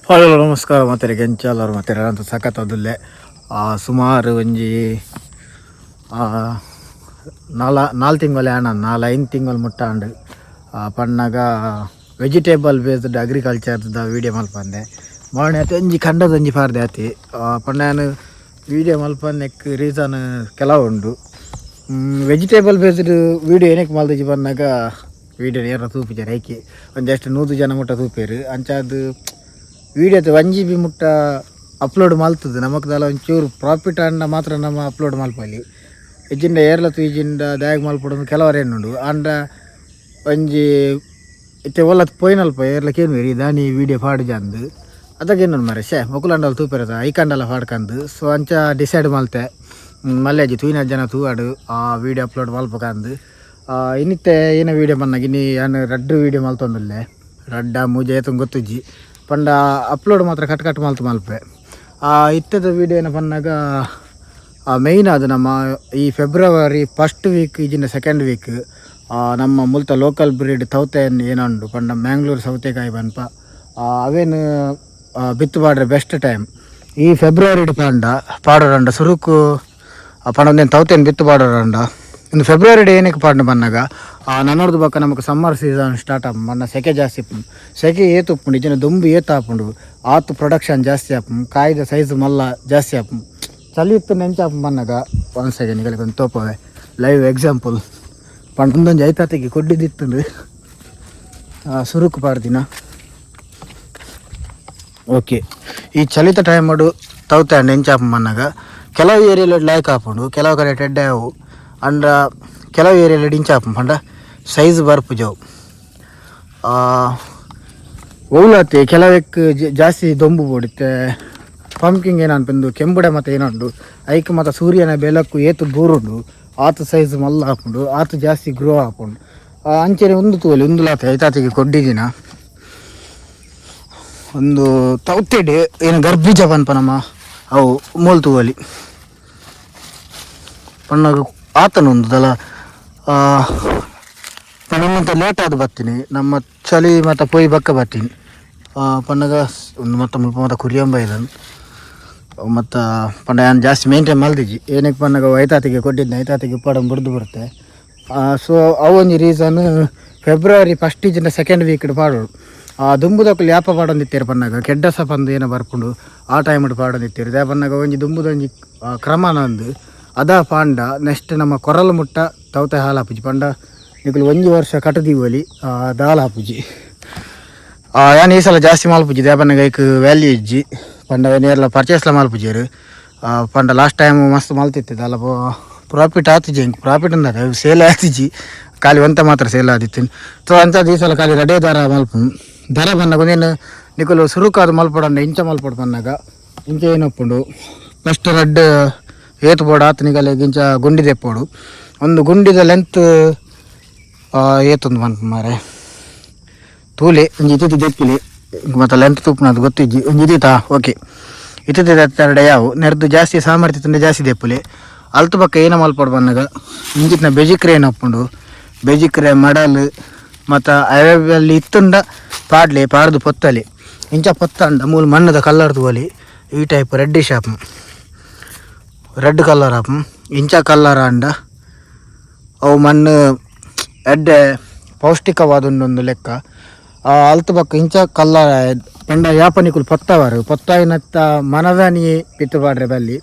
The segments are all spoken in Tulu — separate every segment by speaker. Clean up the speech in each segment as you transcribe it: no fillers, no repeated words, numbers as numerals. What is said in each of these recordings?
Speaker 1: Hello ನಮಸ್ಕಾರ ಮಾತೆರೆ ಎಂಚಾಲರು ಮಾತೆರೆ ಅಂತ ಸಖತ್ ಸುಮಾರು ಒಂಜಿ ನಾಲ ನಾಲ್ ತಿಂಗಳು ಆಣ ನಾಲ್ ಐದು ತಿಂಗಳು ಮುಟ್ಟ ಆಂಡ್. ಪನ್ನಗ ವೆಜಿಟೇಬಲ್ ಬೇಸ್ಡ್ ಅಗ್ರಿಕಲ್ಚರ್ದ ವೀಡಿಯೋ ಮಲ್ಪಂದೆ ಮಾಣೆ ಆತಿ ಒಂಜಿ ಕಂಡದ ಒಂಜಿ ಪಾರ್ದೆ ಆತಿ. ಪಂಡ ಯಾನ್ ವೀಡಿಯೋ ಮಲ್ಪನ್ನೆಕ್ ರೀಸನ್ ಕೆಲವು ಉಂಡು. Vegetable based video ಏನಕ್ಕೆ ಮಲ್ದಿಜಿ ಪನ್ನಗ ವೀಡಿಯೋ ಏರ ತೂಪಿಜಾರ ಐಕೆ ಒಂಜಷ್ಟು 100 ಜನ ಮುಟ್ಟ ತೂಪೇರು. ಅಂಚಾದ್ ವೀಡಿಯೋದ 1 GB ಮುಟ್ಟ ಅಪ್ಲೋಡ್ ಮಲ್ತದೆ ನಮಕ್ ದಾಲ ಒಂಚೂರು ಪ್ರಾಫಿಟ್ ಆಂಡ ಮಾತ್ರ ನಮ್ಮ ಅಪ್ಲೋಡ್ ಮಲ್ಪಲಿ. ಇಜ್ಜಿಂಡ ಏರ್ಲ ತೂಜಿಂಡ ದಾಯಗ್ ಮಲ್ಪೊಡು ಕೆಲವರು ಏನುಂಡು. ಆಂಡ ಒಂಜಿ ಇತ್ತೆ ಓಲ ಪೋಯಿನಲ್ಪ ಏರ್ಲ ಕೇನುವೆರ್ ದಾನಿ ವೀಡಿಯೋ ಪಾಡುಜಂದು ಅದಕ್ಕೆ ಏನೊಂದು ಮಾರೆ ಶೇ ಮೊಕುಲಂಡಲ ತೂಪೆರದ ಐಕಂಡಲ ಪಾಡ್ಕಂದು. ಸೊ ಅಂಚ ಡಿಸೈಡ್ ಮಲ್ತೆ ಮಲ್ಲೆಜಿ ತೂಯಿನ ಜನ ತೂವಾಡು ಆ ವೀಡಿಯೋ ಅಪ್ಲೋಡ್ ಮಲ್ಪಕಂದು. ಇನ್ನಿತ್ತೆ ಏನ ವೀಡಿಯೋ ಬನ್ನಾಗ ಇನಿ ಯಾನ್ ರಡ್ಡ್ ವೀಡಿಯೋ ಮಲ್ತೊಂದುಲ್ಲೆ, ರಡ್ಡ ಮೂಜೆ ಏತಂಗ್ ಗೊತ್ತುಜ್ಜಿ. ಪಂಡ ಅಪ್ಲೋಡ್ ಮಾತ್ರ ಕಟ್ ಕಟ್ ಮಲ್ತು ಮಲ್ಪೆ. ಇತ್ತದ ವೀಡಿಯೋ ಏನ ಪನ್ನಾಗ ಮೇಯ್ನ್ ಅದು ನಮ್ಮ ಈ February first week ಇಜಿನ second week ನಮ್ಮ ಮುಲ್ತ ಲೋಕಲ್ ಬ್ರೀಡ್ ತೌತೆ ಏನುಂಡು ಪಂಡ ಮ್ಯಾಂಗ್ಳೂರ್ ಸೌತೆಕಾಯಿ ಪನ್ಪ ಅವೇನು ಬಿತ್ತು ಪಾಡ್ರೆ ಬೆಸ್ಟ್ ಟೈಮ್. ಈ ಫೆಬ್ರವರಿ ಪಾಂಡ ಪಾಡೋರಂಡ ಸುರುಕು ಪಂಡ ಒಂದೇನು ತೌತೆನ್ ಬಿತ್ತು ಪಾಡೋರಂಡ ಇನ್ನು ಫೆಬ್ರವರಿ ಏನಕ್ಕೆ ಪಾಡ್ನ ಬನ್ನಾಗ ನನ್ನೊರ್ದು ಬೊಕ್ಕ ನಮಕ್ summer season start ಆಪುಂಡು. ಮನ್ನ ಸೆಕೆ ಜಾಸ್ತಿ ಇಪ್ಪುಂಡು. ಸೆಕೆ ಏತ್ ಉಪ್ಪುಂಡು ಇಜ್ಜಿಂಡ ದುಂಬು ಏತ್ ಆಪುಂಡು ಆತು ಪ್ರೊಡಕ್ಷನ್ ಜಾಸ್ತಿ ಆಪುಂಡು, ಕಾಯ್ದ ಸೈಜ್ ಮಲ್ಲ ಜಾಸ್ತಿ ಆಪುಂಡು. ಚಳಿ ಇತ್ತು ನೆಂಚಾಪು ಬನ್ನಾಗ ಒನ್ ಸೆಕೆಂಡ್ ನಿಗಲಿಗೆ ಒಂದು ತೋಪವೆ ಲೈವ್ ಎಕ್ಸಾಂಪಲ್. ಪಂಡ ಒಂದೊಂದು ಐತಾತಿಗೆ ಕೊಡ್ಡಿದಿತ್ತುಂಡು ಸುರುಕು ಪಾಡ್ದಿನ. ಓಕೆ, ಈ ಚಳಿತ ಟೈಮಡು ತೌತೆ ನೆಂಚಾಪು ಬನ್ನಾಗ ಕೆಲವು ಏರಿಯಾలో ಲೈಕ್ ಆಪುಂಡು, ಕೆಲವು ಕಡೆ ಟೆಡ್ಡೆ ಆವು. ಅಂಡ ಕೆಲವು ಏರಿಯಾలో ಇಂಚಾಪು ಪಂಡ ಸೈಜ್ ಬರ್ಪುಜವು. ಒವ್ಲಾತೆ ಕೆಲವೆಕ್ ಜಾಸ್ತಿ ದೊಂಬು ಬೋಡಿತ್ತೆ. ಪಂಪ್ಕಿಂಗ್ ಏನನ್ಪಂದು ಕೆಂಬುಡೆ ಮತ್ತು ಏನುಂಡು ಐಕ್ ಮತ್ತು ಸೂರ್ಯನ ಬೆಳಕು ಏತು ಬೂರುಂಡು ಆತು ಸೈಜ್ ಮಲ್ಲ ಆಪುಂಡು, ಆತು ಜಾಸ್ತಿ ಗ್ರೋ ಆಪುಂಡು. ಅಂಚನೆ ಒಂದು ತೂವಲಿ ಉಂದುಲಾತೆ ಐತಾತಿಗೆ ಕೊಡ್ಡಿದಿನ ಒಂದು ತೌತೆಡೆ ಏನು ಗರ್ಭಿಜ ಪನ್ಪ ನಮ್ಮ ಅವು ಮೂಲ್ ತೂವಲಿ ಪಣ್ಣಗ ಆತನ ಒಂದು ದಲ ಪಣ್ಣಂತ ಲೇಟ್ ಆದ್ ಬರ್ತೀನಿ ನಮ್ಮ ಚಳಿ ಮತ್ತು ಪೋಯಿ ಬಕ್ಕ ಬರ್ತೀನಿ. ಪನ್ನಗ ಒಂದು ಮತ್ತೆ ಮುಲ್ಪ ಮತ್ತು ಕುರಿಯಂಬ ಇದನ್ನು ಮತ್ತು ಪಂಡ ಯಾನ್ ಜಾಸ್ತಿ ಮೇಂಟೈನ್ ಮಲ್ದಿಜಿ. ಏನಕ್ಕೆ ಪನ್ನಗ ಐತಾತಿಗೆ ಕೊಟ್ಟಿದ್ದೆ ಐತಾತಿಗೆ ಉಪ್ಪಾಡ ಬುಡ್ದು ಬರುತ್ತೆ. ಸೊ ಅವು ಒಂಜಿ reason. February first ಇಜಿಂದ second week ಪಾಡೋಡು. ಆ ದುಂಬುದಕ್ಕಲು ಯಾಪ ಪಾಡೊಂದಿತ್ತೇರು ಪನ್ನಾಗ ಕೆಡ್ಡಸ ಪಂದು ಏನೋ ಬರ್ಪುಂಡು ಆ ಟೈಮ್ ಪಾಡೊಂದಿತ್ತೇರು. ದಾಯ ಪನ್ನಾಗ ಒಂಜಿ ದುಂಬುದೊಂಜಿ ಕ್ರಮನ ಅಂದು ಅದ ಪಾಂಡ ನೆಕ್ಸ್ಟ್ ನಮ್ಮ ಕೊರಲು ಮುಟ್ಟ ತೌತೆ ಹಾಲು ಹಾಪುಜಿ. ಪಂಡ ನಿಕುಲು ಒಂಜಿ ವರ್ಷ ಕಟ್ಟದೀವಲಿ ದಾಲ್ ಹಾಪುಜಿ. ಯಾನ್ ಈ ಸಲ ಜಾಸ್ತಿ ಮಲ್ಪುಜಿ. ದಾಯ ಪನ್ನಗ ಐಕ್ ವ್ಯಾಲ್ಯೂ ಇಜ್ಜಿ. ಪಂಡ ನೇರ್ಲ ಪರ್ಚೇಸ್ಲ ಮಲ್ಪುಜೆರ್. ಪಂಡ ಲಾಸ್ಟ್ ಟೈಮ್ ಮಸ್ತ್ ಮಲ್ತಿತ್ತು ದಾಲ ಪ್ರಾಫಿಟ್ ಆತಿಜಿ. ಎಂಕ್ ಪ್ರಾಫಿಟ್ ಉಂದದ ಸೇಲ್ ಆತಿಜಿ, ಖಾಲಿ ಒಂತ ಮಾತ್ರ ಸೇಲ್ ಆದಿತ್ತು. ಸೊ ಅಂಚ ಈ ಸಲ ಖಾಲಿ ರಡೇ ದಾರ ಮಲ್ಪುನು. ದರ ಬನ್ನಾಗ ಒಂದೇನು ನಿಕುಲು ಸುರುಕಾದ ಮಲ್ಪಡಂಡ ಇಂಚ ಮಲ್ಪಡು ಪನ್ನಾಗ ಇಂಚ ಏನೊಪ್ಪುಂಡು ಫಸ್ಟ್ ರಡ್ಡ್ ಏತು ಬೋಡ ಆತನಿಗಲೆ ಇಂಚ ಗುಂಡಿ ದೆಪ್ಪೋಡು. ಒಂದು ಗುಂಡಿದ ಲೆಂತ್ ಏತೊಂದು ಪನ್ಪ ಮಾರೆ ತೂಲೆ ಒಂಜಿ ಇತ್ತಿತ್ತು ದೆಪ್ಪಿಲಿ ಮತ್ತು ಲೆಂತ್ ತೂಪುನದು ಗೊತ್ತಿಜ್ಜಿ. ಒಂಜಿ ಇತ್ತಿತ್ತಾ ಓಕೆ ಇತ್ತಿತ್ತ ಎರಡ ಯಾವು ನೆರ್ದು ಜಾಸ್ತಿ ಸಾಮರ್ಥ್ಯ ತುಂಡೆ ಜಾಸ್ತಿ ದೆಪ್ಪುಲೆ. ಅಲ್ತು ಬಕ್ಕ ಏನ ಮಲ್ಪೊಡು ಪನ್ನಗ ಇಂಚಿತ್ನ ಬೆಜಿಕ್ರೆ ಏನಪ್ಪುಂಡು ಬೆಜಿಕ್ರೆ ಮಡಲ್ ಮತ್ತು ಅವೈಲೇಬಲ್ ಇತ್ತುಂಡ ಪಾಡ್ಲೆ ಪಾಡ್ದು ಪೊತ್ತಲಿ. ಇಂಚ ಪೊತ್ತಂಡ ಮೂಲು ಮಣ್ಣದ ಕಲ್ಲರ್ ತೂವಲಿ. ಈ type reddish app, red colour app. ಇಂಚ ಕಲ್ಲರ್ ಆಂಡ ಅವು ಮಣ್ಣು ಎಡ್ಡೆ ಪೌಷ್ಟಿಕವಾದ ಲೆಕ್ಕ. ಅಲ್ತು ಬಕ್ಕ ಇಂಚ ಕಲ್ಲರ್ ಪಂಡ ಯಾಪ ನಿಕುಲು ಪೊತ್ತವರು ಪೊತ್ತಾಯಿನತ್ತ ಮನದಾನಿ ಪಿತ್ತು ಪಾಡ್ರೆ ಬಲ್ಲಿ.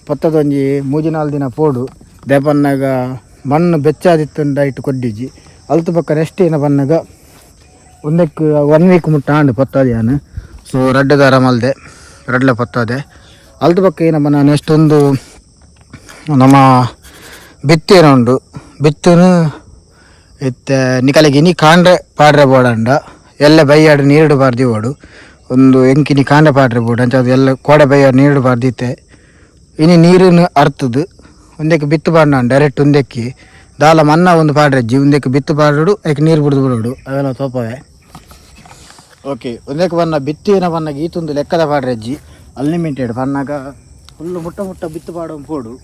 Speaker 1: ಪೊತ್ತದೊಂಜಿ ಮೂಜಿ ನಾಲ್ ದಿನ ಪೋಡು ದೇಪನ್ನಾಗ ಮಣ್ಣು ಬೆಚ್ಚಾದಿತ್ತುಂಡ ಇಟ್ಟು ಕೊಡ್ಡಿಜಿ. ಅಲ್ತು ಬಕ್ಕ ನೆಕ್ಸ್ಟ್ ಏನ ಬನ್ನಗ ಒಂದಕ್ಕೆ ಒನ್ ವೀಕ್ ಮುಟ್ಟ ಆಂಡ್ ಪೊತ್ತಾದ ಯಾನ್. ಸೊ ರಡ್ಡ್ ದಾರ ಮಲ್ದೆ ರಡ್ಲ ಪೊತ್ತಾದೆ. ಅಲ್ತು ಬಕ್ಕ ಏನ ಬನ್ನ ನೆಕ್ಸ್ಟ್ ಒಂದು ನಮ್ಮ ಬಿತ್ತೇನ ಉಂಡು ಬಿತ್ತುನು ಇತ್ತೆ ನಿಕಲೆಗ್ ಇನಿ ಕಾಂಡೆ ಪಾಡ್ರೆ ಬೋಡಂಡ ಎಲ್ಲ ಬೈಯಾಡು ನೀರುಡು ಪಾಡ್ದಿ ಓಡು ಒಂದು ಎಂಕಿನಿ ಕಾಂಡೆ ಪಾಡ್ರೆ ಬೋಡು ಅಂಚ ಅದು ಎಲ್ಲ ಕೋಡೆ ಬೈಯಾಡು ನೀರುಡು ಪಾಡ್ದಿತ್ತೆ. ಇನಿ ನೀರುನು ಅರ್ತದು ಒಂದಕ್ಕೆ ಬಿತ್ತು ಪಾಡ್ನ ಡೈರೆಕ್ಟ್ ಒಂದಕ್ಕೆ ದಾಲ ಮನ್ನ ಒಂದು ಪಾಡ್ರೆಜ್ಜಿ ಒಂದಕ್ಕೆ ಬಿತ್ತು ಪಾಡೋಡು ಐಕ್ ನೀರು ಬಿಡ್ದು ಬಿಡೋಡು ಅವೆಲ್ಲ ತೋಪವೆ. ಓಕೆ, ಒಂದಕ್ಕೆ ಬನ್ನ ಬಿತ್ತು ಏನ ಬನ್ನಾಗ ಈತೊಂದು ಲೆಕ್ಕದ ಪಾಡ್ರೆಜ್ಜಿ ಅನ್ಲಿಮಿಟೆಡ್ ಪನ್ನಾಗ ಫುಲ್ಲು ಮುಟ್ಟ ಮುಟ್ಟ ಬಿತ್ತು ಪಾಡೋ ಪೋಡು.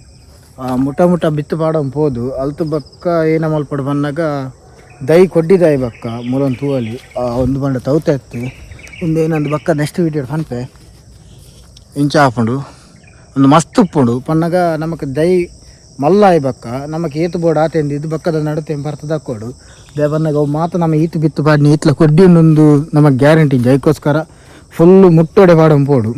Speaker 1: ಮುಟ್ಟ ಮುಟ್ಟ ಬಿತ್ತು ಪಾಡೋ ಪೋದು ಅಲ್ತು ಬಕ್ಕ ಏನ ಮಲ್ಪಡು ಬನ್ನಾಗ ದೈ ಕೊಡ್ಡಿ ದೈ ಬಕ್ಕ ಮೂಲೊಂದು ತೂವಲಿ. ಒಂದು ಬಂಡ ತೌತೆ ಇತ್ತು. ಉಂದು ಬೊಕ್ಕ ನೆಕ್ಸ್ಟ್ ವೀಡಿಯೋ ಪನ್ಪೆ ಇಂಚ ಆಪುಂಡು ಒಂದು ಮಸ್ತ್ ಉಪ್ಪುಂಡು ಪನ್ನಗ ನಮಕ್ ದೈ ಮಲ್ಲಾಯಿ ಬೊಕ್ಕ ನಮಕ್ ಏತು ಬೋಡು ಆತೆಂದು ಇದು ಬೊಕ್ಕದ ನಡುತೆ ಬರ್ತದಕ್ಕೋಡು they ಪನ್ನಗ ಅವು ಮಾತ ನಮ್ಮ ಈತು ಬಿತ್ತು ಪಾಡ್ನಿ ಈತ್ಲ ಕೊಡ್ಡಿ ಉಂಡು ನಮಕ್ ಗ್ಯಾರಂಟಿ ಜೈಕೋಸ್ಕರ ಫುಲ್ಲು ಮುಟ್ಟೋಡೆ ಪಾಡೊಂದು ಪೋಡು.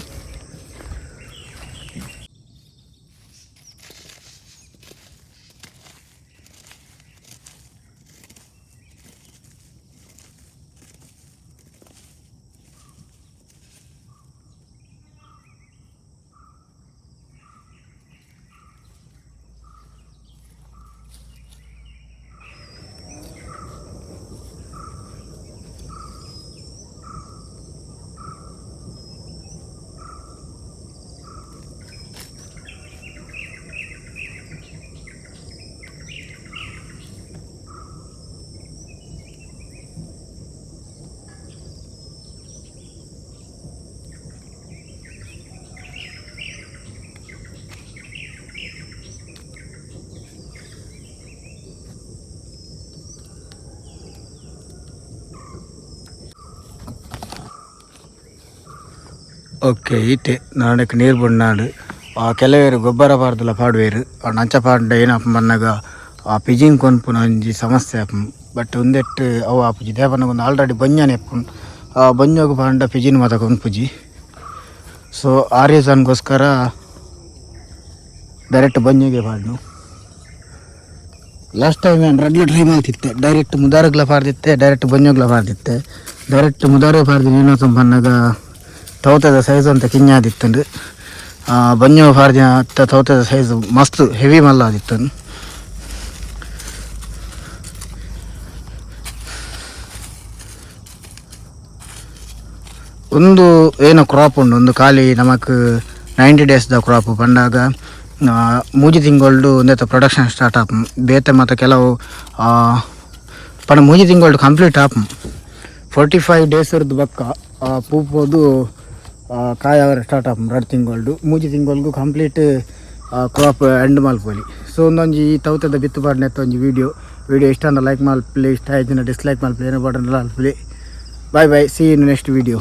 Speaker 1: ಓಕೆ ಈತೆ ನಾಡಕ್ಕೆ ನೀರು ಬಣ್ಣಾಡು ಕೆಲವೇರು ಗೊಬ್ಬರ ಪಾಡ್ದಲ ಪಾಡುವೇರು ನಂಚ ಪಾಡ್ಡ ಏನಪ್ಪ ಬನ್ನಗ ಆ ಪಿಜಿನ್ ಕೊನ್ಪುನ ಒಂಜಿ ಸಮಸ್ಯೆ ಆಪುಂಡು ಬಟ್ ಉಂದೆಟ್ ಅವು ಆಪುಜಿ ದೇಪನಗ ಒಂದು ಆಲ್ರೆಡಿ ಬಂಜನೆ ಆಪುಂಡು ಆ ಬಂಜೋಗು ಪಾಂಡ ಪಿಜಿನ್ ಮಾತ ಕೊನ್ಪುಜಿ. ಸೊ ಆ ರೀಸನ್ಗೋಸ್ಕರ ಡೈರೆಕ್ಟ್ ಬಂಜೋಗೆ ಪಾಡ್ನು. ಲಾಸ್ಟ್ ಟೈಮ್ ನಾನು ರಡ್ಲ ಟ್ರೈ ಮಾಡ್ತಿತ್ತೆ ಡೈರೆಕ್ಟ್ ಮುದಾರಗ್ಲ ಪಾಡ್ದಿತ್ತೆ ಡೈರೆಕ್ಟ್ ಬಂಜೋಗ್ಲ ಪಾಡ್ದಿತ್ತೆ ಡೈರೆಕ್ಟ್ ಮುದಾರ ಪಾಡ್ದಿ ಏನೋ ಬನ್ನಗ ತೌತದ ಸೈಜ್ ಅಂತ ಕಿഞ്ഞಾದಿತ್ತಂಡು ಬಂಜೋ ಪಾಡ್ದಿನ ತೌತದ ಸೈಜ್ ಮಸ್ತ್ ಹೆವಿ ಮಲ್ಲ ಆದಿತ್ತಂಡು. ಒಂದು ಏನೋ ಕ್ರಾಪ್ ಉಂಡು ಒಂದು ಖಾಲಿ ನಮಕ್ 90 ಡೇಸ್ದ ಕ್ರಾಪ್ ಪಂಡಾಗ ಮೂಜಿ ತಿಂಗಳ್ಡು ಒಂದೇತ ಪ್ರೊಡಕ್ಷನ್ ಸ್ಟಾರ್ಟ್ ಆಪು ಬೇತೆ ಮತ್ತು ಕೆಲವು ಪಂಡ ಮೂಜಿ ತಿಂಗಳ್ಡು ಕಂಪ್ಲೀಟ್ ಆಪು 45 ಡೇಸ್ ಇರ್ದು ಬಕ್ಕ ಪೂಪೋದು ಕಾಯಿ ಅವರ ಸ್ಟಾರ್ಟ್ ಆಪು 2 ತಿಂಗಳ್ಡು ಮೂಜಿ ತಿಂಗಳ್ಗು complete crop end ಮಲ್ಪೊಲಿ. ಸೊ ಒಂದೊಂಜಿ ಈ ತೌತದ ಬಿತ್ತು ಪಾಡ್ನೆತ್ತ ಒಂಜಿ ವೀಡಿಯೋ ವೀಡಿಯೋ ಇಷ್ಟ ಅಂಡ ಲೈಕ್ ಮಲ್ಪಲೆ ಇಷ್ಟ ಆಯ್ತಿನ ಡಿಸ್ಲೈಕ್ ಮಲ್ಪಲೆ ಏನೋ button ಮಲ್ಪಲೆ. Bye bye, see in next video.